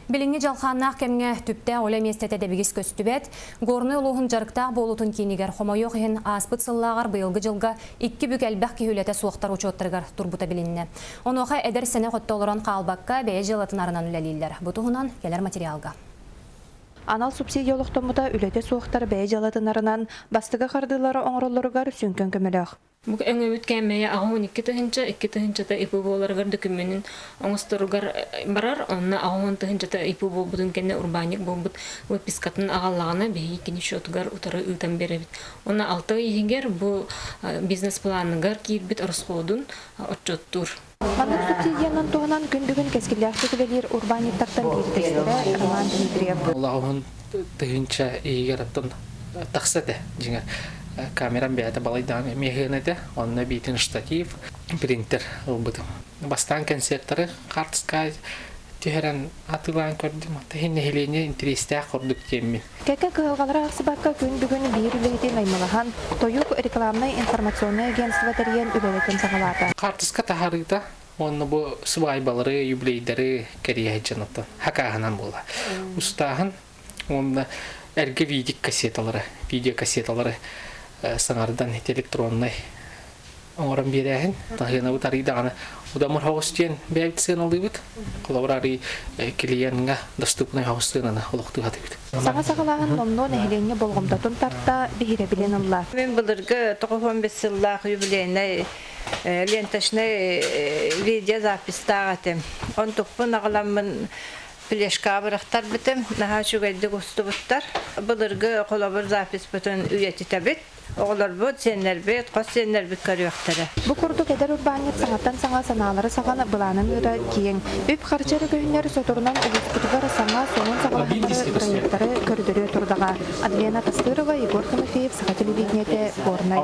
Билиҥҥи дьалхааннаах кэмҥэ түптээх үлэ миэстэтэ дэбигис көстүбэт. Горнай улууһун дьарыктаах буолуутун киинигэр хомойуох иһин ааспыт сыллааҕар быйылгы дьылга икки бүк элбэх киһи үлэтэ суохтар учуоттарыгар турбута билиннэ. Онуоха эдэр сэнэх өттө олорон хаалбакка бэйэ дьыалатын арынан үлэлииллэр. Бу туһунан кэлэр материалга. Анал субсидия олохтоммута үлэтэ суохтар бэйэ дьыалатын арынан бастакы хардыылары оҥороллоругар сүҥкэн көмөлөөх. Бу өҥөбүт кээмэйэ 82 тыһыынча, 2 тыһыынчата ИП буоларыгар дөкүмүөнүн оҥосторугар барар, онно 80 тыһыынчата ИП буолбутун кэннэ урбаанньык буолбут выпискатын аҕаллаҕына биһиги кини счетугар утары ыытан биэрэбит. Уонна 6 ый иһигэр бу бизнес-планыгар киирбит ороскуотун отчуоттуур. Маннык субсидиянан туһанан күн бүгүн кэскиллээхтик үлэлиир урбаанньыттартан биирдэстэрэ Роман Дмитриев. Олоҕун тыһыынча иһигэр оттон тахса этэ дьиҥэр камерам бэйэтэ балайдаан эмиэ этэ онно биитин штатив принтер ылбытым бастаан концерттары хартыска түһэрэн атыылаан көрдүм иһин нэһилиэнньэ интэриэстээх курдук диэммин. Кэккэ кыһалҕалары аахсыбакка күн бүгүн биир үлэһити наймылаһан, Тойук рекламнай информационнай агентство тэрийэн үлэлэтин саҕалаата. Хаартыска таһаарыыта уонна бу сыбаайбалары, юбилейдары кэрийэ оттон хакааһынан буола. Устааһын уонна эргэ видик кассеталары, видеокассеталары саҥардан электроннай оҥорон биэрээһин таһыанабыт арый даҕаны удамыр хоҕус диэн бэйэбит сыаналыыбыт холобур арый клиеҥҥа доступный хоҕус сыананы олохтуу сатыыбыт. Саҥа саҕалааһын номнуо нэһилиэнньэ болҕомтотун тарта, биһирэбилин ылла. Мин былыргы 95 сыллаах юбилейнай ленточный видеозаписьтаах этим. Онтукпун аҕаламмын флешкаҕа бырахтарбытым, наһаа үчүгэйдик устубуттар. Былыргы холобур записпытын үйэтитэбит. Оҕолорбут, сиэннэрбит, хос сиэннэрбит көрүөхтэрэ. Бу курдук эдэр урбаанньыт саҥаттан саҥа санаалары саҕан былаанын ыыра киэҥ. Үп-харчы эрэ көһүннэр соторунан улууспутугар саҥа сонун саҕалаһыннары бырайыактары көрдөрүө турдаҕа. Адлена Тастырова, Егор Тимофеев, Саха телевидениетэ, Горнай.